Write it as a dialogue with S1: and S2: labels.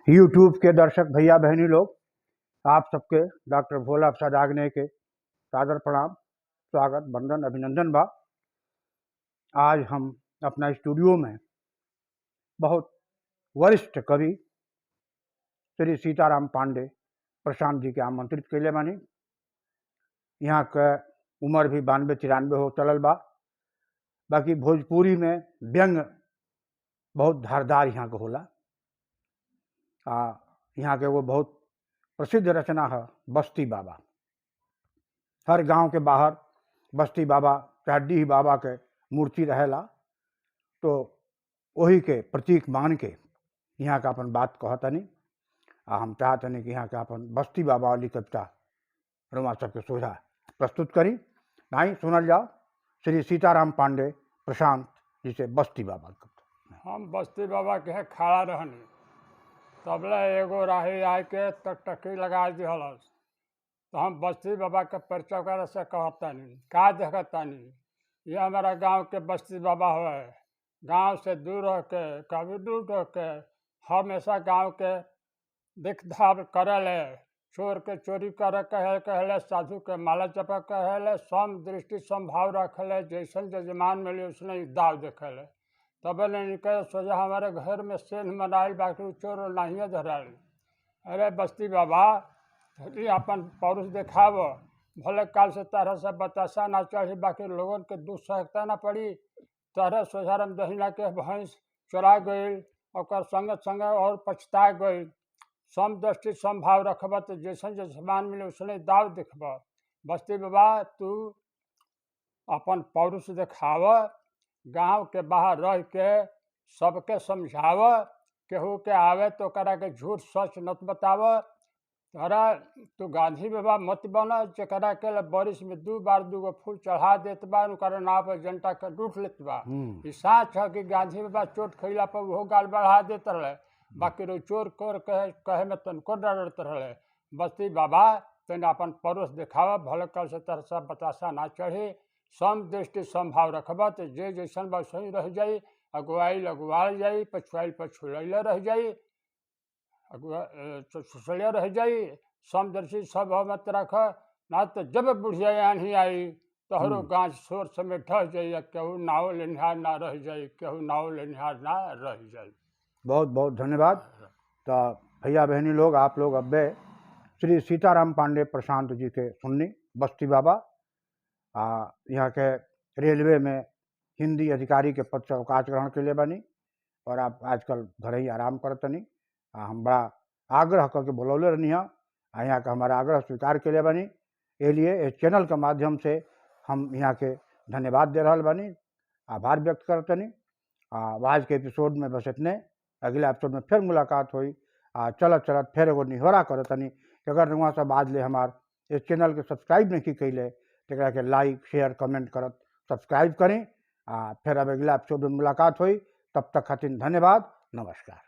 S1: YouTube के दर्शक भैया बहनी लोग, आप सबके डॉक्टर भोला प्रसाद आग्नेय के सादर प्रणाम, स्वागत, वंदन, अभिनंदन बा। आज हम अपना स्टूडियो में बहुत वरिष्ठ कवि श्री सीताराम पांडे प्रशांत जी के आमंत्रित कैले बानी। यहाँ के उम्र भी 92-93 हो चलल बा। बाकी भोजपुरी में व्यंग बहुत धारदार यहाँ के होला। आ यहाँ के वो बहुत प्रसिद्ध रचना है बस्ती बाबा। हर गांव के बाहर बस्ती बाबा चाहे डीह बाबा के मूर्ति रहेला, तो वही के प्रतीक मान के यहाँ का अपन बात कहतनी। आ हम चाहतनी कि यहाँ के अपन बस्ती बाबा वाली कविता रुमा सबके सोझा प्रस्तुत करी। नहीं सुनल जाओ श्री सीताराम पांडे प्रशांत जी से बस्ती बाबा की कविता।
S2: हम बस्ती बाबा के यहाँ खड़ा रहनी, तबले एगो राही आए के टकटकी लगा दिहलस। तो हम बस्ती बाबा के परिचय करे से कहतानी, का देखतानी, ये हमारा गांव के बस्ती बाबा है। गांव से दूर रह के, कभी दूर रह के हमेशा गांव के देखभाल करेले, चोर के चोरी करे कहे कहले, साधु के माला जपा कहेले, सम दृष्टि समभाव रखले, जैसन जजमान मिली उसने दाव देखेले। तब निकल सोचा हमारे घर में सेन मनाइल, बाकी चोर नहीं धराल। अरे बस्ती बाबा, थोड़ी अपन पौरुष देखाव, भले काल से तरह से बतासा ना चढ़ी, बाकी लोगन के दुख सहता ना पड़ी। तरह सोझारम दहिना के भैंस चोरा गई, और संग संग और पछता गई। सम दृष्टि समभाव रखब तो जैसन जजमान मिले उसने दाव देखब। बस्ती बाबा तू अपन पौरुष देखाव, गांव के बाहर रह के सबके समझाव, केहू के आवे तो करा के झूठ सच नत बताव। तोरा तू गांधी बाबा मत बन, जकरा के बारिश में 2 बार 2 गो फूल चढ़ा देत बा, ओकरा नाव पर जनता के लूट लेत बा। ई साँच है कि गांधी बाबा चोट खइला पर उहो गाल बढ़ा देत रहे, बाकी रो चोर कोर कहे कहे में तनको डरत रहे। बस्ती बाबा तन अपन परोस देखावा, भले कल से तरसा बतासा ना चढ़े। सम दृष्टि समभाव रखब तो जे जैसन बा सही रह जाई, अगुआई अगुआल जाई, पछुआई पछुआइले रह जाई, अगुआ सुसले रह जाई। समदृष्टि सब मत रख ना तो जब बुढ़िया आन्ही आई तोहरो गाछ शोर समेत ढह जाई, केहू नाव लेनिहार ना रह जाई, केहू नाव लेनिहार ना रह जाई।
S1: बहुत बहुत धन्यवाद। तो भैया बहनी लोग, आप लोग अब्बे श्री सीताराम पांडे प्रशांत जी के सुननी बस्ती बाबा। यहाँ के रेलवे में हिंदी अधिकारी के पद से अवकाश ग्रहण के लिए बनी और आप आजकल घर ही आराम करतनी। हम बड़ा आग्रह करके बुलौले रहनी है, यहाँ का हमारा आग्रह स्वीकार के लिए बनी। ये लिए इस चैनल के माध्यम से हम यहाँ के धन्यवाद दे रहा बनी, आभार व्यक्त करतनी। आज के एपिसोड में बस इतने, अगला एपिसोड में फिर मुलाकात हुई। चलत चलत फिर एगो निहोरा करतनी कि अगर वहाँ सब आज ले हमार इस चैनल के सब्सक्राइब नहीं कैले तो के लाइक शेयर कमेंट करत सब्सक्राइब करें। फिर अब अगला एपिसोड में मुलाकात हुई, तब तक खातिर धन्यवाद, नमस्कार।